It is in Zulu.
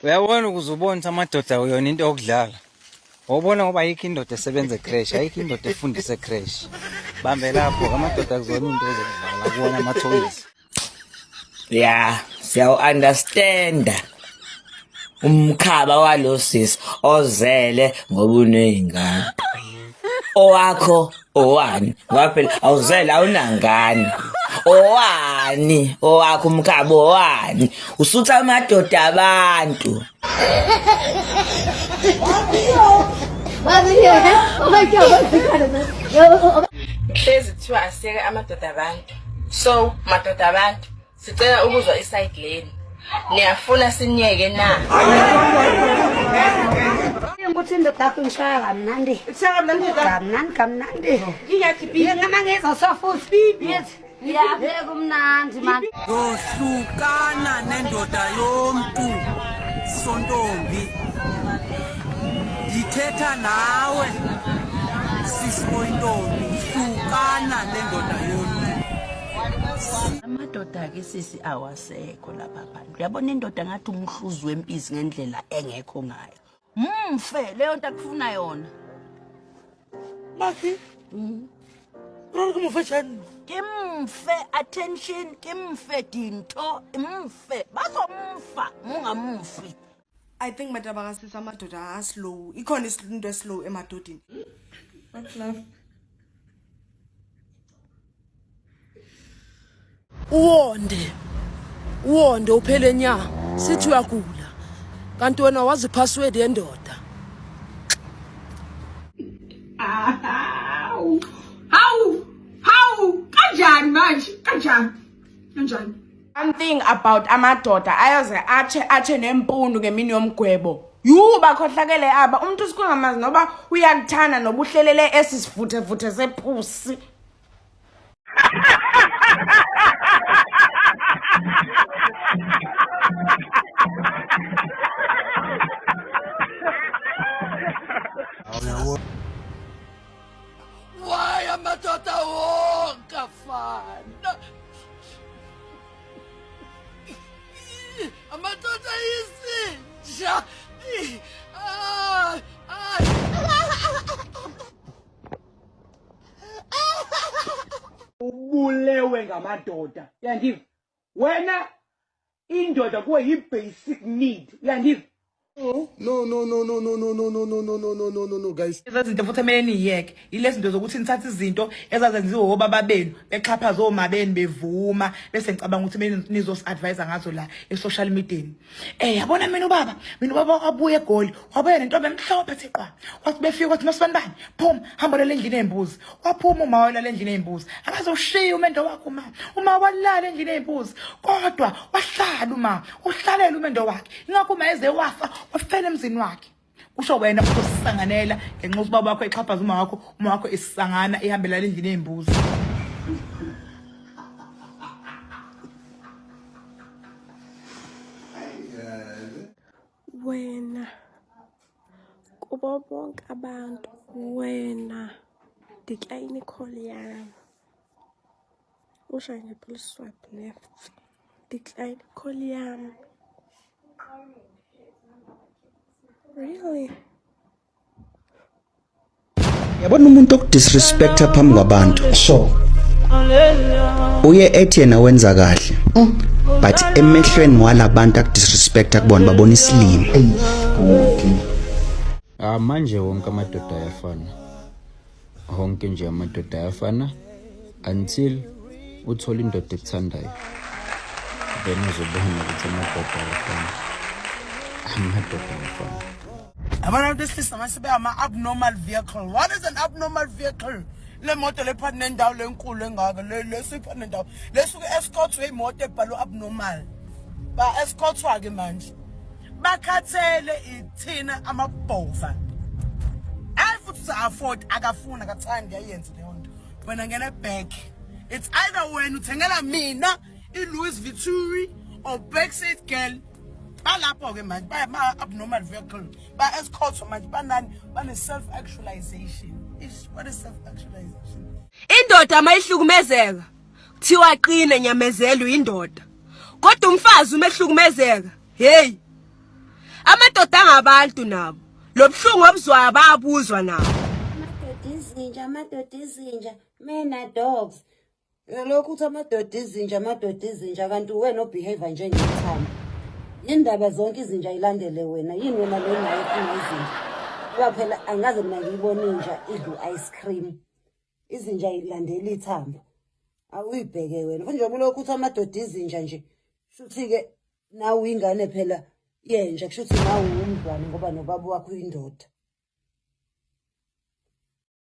Uyabona ukuze ubone ukuthi amadoda uyona into yokudlala. Wawubona ngoba ayikho indoda esebenza ecrash, ayikho indoda efundisa ecrash. Bambe lapho amadoda akuzona into ezokudlala kuwona amathoyizi. Ya, siyawu-understanda umkhaba walo sisi ozele ngoba uney'ngane. Owakho owani? Ngoba phela awuzele awunangane. Owani? Owakho umkhaba owani? Usutha amadoda abantu. Hlezi kuthiwa asiyeke amadoda abantu. So madoda abantu sicela ukuzwa iside leni. Niyafuna siniyeke na? Ukuthi indoda yakho ngishaya kamnandi. Kamnandi kamnandi. Ngingama ngizwa sofuthi. Ngithi Ngiyabeka kumnandi man. Yohlukana nendoda yomntu sontombi. Ndithetha nawe sisi oyintombi hlukana nendoda yomntu. Amadoda ke sisi awasekho lapha phandle. Uyabona indoda ngathi umhluzi wempisi ngendlela engekho ngayo. Mfe leyo nto akufuna yona. Maki. Rona ke mo fe tšhanno. Ke mfe attention, ke mfe dintho, mfe. Bazomfa mungamfi. I think mataba kasisi amadoda aslow. Ikhona into eslow emadodeni. What's love? Uwonde. Uwonde uphele nya. Sithi uyagula. Kanti wena wazi password yendoda. Hawu. Hawu. Hawu. Kanjani manje? Kanjani? Kanjani? One thing about amadoda ayoze atshe atshe nempundu ngemini yomgwebo. Yhu bakhohlakele aba umuntu usikungamazi noba uyakuthanda noba uhlelele esi sivuthevuthe sephusi. Why amadoda wonke afana? Amadoda izinja. Ah, ah. Ubulewe ngamadoda. Uyandiva? Wena indoda kuwe yi-basic need. Uyandiva? No, no, no, no, no, no, no, no, no, no, no, no, no, no, no, guys. Lezi zinto futhi emele niyeke yilezi zinto zokuthi nithathe izinto ezazenziwe obaba benu bexhaphaza oma benu bevuma bese ngicabanga ukuthi kumele nizosi-advise ngazo la e-social media eh yabona mina ubaba mina ubaba wabuya egoli wabuya nentombi emhlophe ethi qwa wathi befika wathi masibanibani phuma hamba lele endlini ey'mbuzi waphuma uma walala endlini ey'mbuzi akazoshiya umendo wakho uma uma walala endlini ey'mbuzi kodwa wahlala uma uhlalela umendo wakhe ingakho uma eze wafa wafela emzini wakhe kusho wena uzosisanganela ngenxa yokuthi ubaba wakho exhaphaza uma wakho uma wakho isangana ihambela endlini ey'mbuzi Wena kubo bonke abantu wena decline i-call yami usho nje please swipe left decline i-call yami really Yabona umuntu okudisrespecta phambi kwabantu. Sure. Uye ethi yena wenza kahle. But emehlweni walabantu akudisrespecta kubona babona isilima. Okay. Ah manje wonke amadoda ayafana. Wonke nje amadoda ayafana until uthole indoda ekuthandayo. Then uzobona ukuthi amadoda ayafana. Amadoda ayafana. Abantu besilisa mase beyama-abnormal vehicle. What is an abnormal vehicle? Le moto lephakathi nendawo lenkulu engaka le lesuphakathi nendawo lesuke escortwe imoto ebhalwe abnormal. Ba escortwa ke manje. Bakhathele ithina amabhova. Ayi futhi usa afford akafuni akathandi ayenze leyo nto. Wena ngena back. It's either wena uthengela mina i-Louis Vuitton or backseat girl balapho-ke manje baya-abnormal vehicle ba-escort manje banani bane-self actualization Ish, what is self actualization Indoda mayihlukumezeka kuthiwa qina nyamezela uyindoda. Kodwa umfazi uma ehlukumezeka, hey. Amadoda angabantu nabo. Lo buhlungu obuzwayo bayabuzwa nabo. Amadoda izinja, amadoda izinja, men are dogs. Lokhu uthi amadoda izinja, amadoda izinja kanti uwena obehave njengethambo. Yindaba zonke izinja ilandele wena, yini wena lo nayo efuna izinja? Ngoba phela angaze mina ngiyibone inja idla u-ice cream. Izinja ilandela ithambo. Awuyibheke wena. Futhi njengoba ulokhu uthi amadoda izinja nje, shuthi-ke nawe uyingane phela yenja, kushuthi nawe uwumdlwane ngoba nobaba wakho uyindoda.